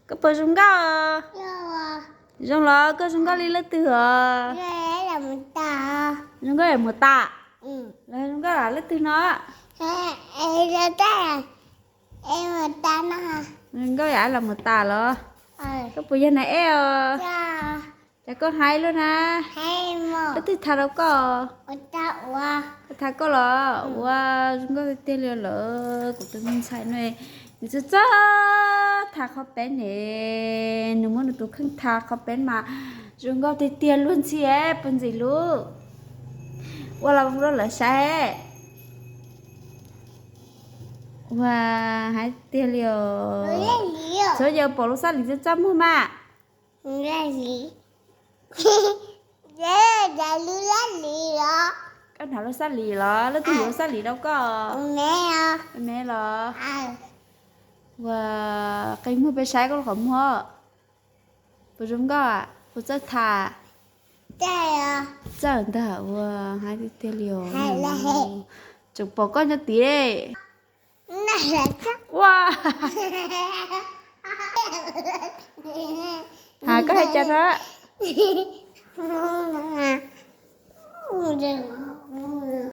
Koj puas zoo nkauj? Zoo los koj zoo nkauj li leej twg os? Zoo nkauj yam mus tas. Los zoo nkauj yam leej twg no? Zoo nkauj yam los mus tas los? Koj puas yog nas eb os? Cas koj hais luaj na? Leej twg tham rau koj? Koj tham koj los? Ua zoo nkauj tiag tiag li lawm kuv tus me ntxhais no. Nws txawj txawj tham qhov pev ne, nws muab nws tus kheej tham qhov pev mas zoo nkauj tiag tiag luag ntxhi puag ntxim hlub. Ua los zoo rau lawv saib. Ua hais tiag li os. Txhob yog pom lub xab lim txaj txaj muag mas. Koj hnav lub xab lim los? Leej twg yuav lub xab lim rau koj? Me los? Ua qe muag peb saib koj lub qhov muag. Puas zoo nkauj? Puas txawj tham? Txawj ntag. Ua hais tiag tiag li os. Tseem pom koj nyob tid. Ua, has koj hais cas na?